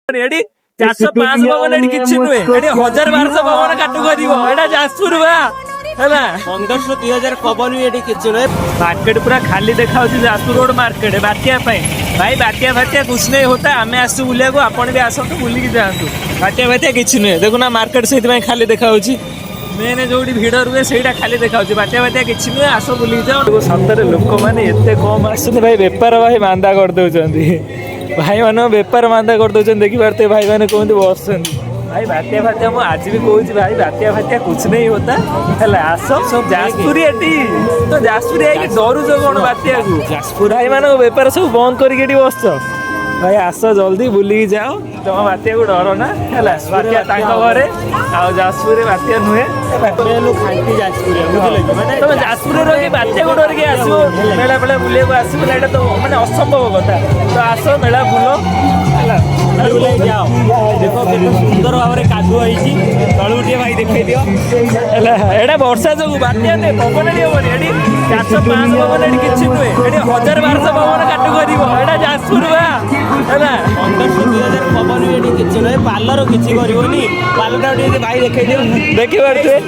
ଏଠି 400 500 ପବନ ଏଠି କିଛି ନୁହେଁ। ଏଠି 1000 1200 ପବନ କାଟୁ କରିବ। ଏଇଟା ଯାଜପୁର ବା ହେଲା। 1500 2000 ପବନ ବି ଏଠି କିଛି ନୁହେଁ। ମାର୍କେଟ ପୁରା ଖାଲି ଦେଖାଯାଉଛି, ଯାଜପୁର ରୋଡ ମାର୍କେଟ ବାତ୍ୟା ପାଇଁ। ଭାଇ, ବାତ୍ୟା ଫାତ୍ୟା कुछ नहीं होता। ଆମେ ଆସିଛୁ ବୁଲିବାକୁ, ଆପଣ ବି ଆସନ୍ତୁ, ବୁଲିକି ଯାଆନ୍ତୁ। ବାତ୍ୟା ଫାତ୍ୟା କିଛି ନୁହେଁ। ଦେଖୁନା, ମାର୍କେଟ ସେଇଥିପାଇଁ ଖାଲି ଦେଖାଯାଉଛି। ମେନ୍ ଯୋଉଠି ଭିଡ ରୁହେ, ସେଇଟା ଖାଲି ଦେଖାଯାଉଛି। ବାତ୍ୟା ଫାତ୍ୟା କିଛି ନୁହେଁ, ଆସ, ବୁଲିକି ଯାଅ। ସତରେ ଲୋକମାନେ ଏତେ କମ ଆସୁଛନ୍ତି ଭାଇ, ବେପାର ଭାଇ ମାନ୍ଦା କରିଦଉଛନ୍ତି। ଭାଇମାନଙ୍କ ବେପାର ମାନ୍ଦା କରିଦଉଛନ୍ତି। ଦେଖିପାରୁଥିବେ ଭାଇମାନେ କେମିତି ବସୁଛନ୍ତି। ଭାଇ, ବାତ୍ୟା ଫାତ୍ୟା, ମୁଁ ଆଜି ବି କହୁଛି ଭାଇ, ବାତ୍ୟା ଫାତ୍ୟା कुछ नहीं होता। ହେଲା, ଆସ ଯାଜପୁର। ଏଠି ତ ଯାଜପୁର ହେଇକି ଡରୁଛ କଣ ବାତ୍ୟାକୁ? ଯାଜପୁର ଭାଇମାନଙ୍କ ବେପାର ସବୁ ବନ୍ଦ କରିକି ଏଠି ବସିଛ। ଭାଇ, ଆସ ଜଲ୍ଦି, ବୁଲିକି ଯାଅ। ତମ ବାତ୍ୟାକୁ ଡର ନା। ହେଲା, ବାତ୍ୟା ତାଙ୍କ ଘରେ ଆଉ ଯାଜପୁରରେ ବାତ୍ୟା ନୁହେଁ, ହେଲା। ହେଲୁ ଖାଣ୍ଟି ଯାଜପୁରିଆ, ବୁଝିଲେ କି? ମାନେ ତମେ ଯାଜପୁରରେ ରହିକି ବାତ୍ୟାକୁ ଡରିକି ଆସିବ, ମେଳା ଫେଳା ବୁଲିବାକୁ ଆସିବ ନା, ଏଇଟା ତ ମାନେ ଅସମ୍ଭବ କଥା। ତ ଆସ, ମେଳା ବୁଲ, ହେଲା। ବୁଲି ବୁଲାଇ ଯାଅ। ଦେଖ, କେତେ ସୁନ୍ଦର ଭାବରେ କାଦୁଅ ହେଇଛି। ତଳକୁ ଟିକେ ଭାଇ ଦେଖେଇ ଦିଅ। ହେଲା, ଏଇଟା ବର୍ଷା ଯୋଗୁ, ବାତ୍ୟା ନୁହେଁ। ପବନ ଏଠି ହବନି। ଏଠି 400 500 ପବନ ଏଠି କିଛି ନୁହେଁ। ଏଠି 1000 1200 ପବନ କାଟୁ କରିବ। ଏଇଟା ଯାଜପୁର ବା ହେଲା। 1500 2000 ପବନ ବି ଏଠି କିଛି ନୁହେଁ। ପାଲର କିଛି କରିବନି। ପାଲରଟା ଟିକେ ଭାଇ ଦେଖେଇ ଦିଅ। ଦେଖିପାରୁଥିବେ।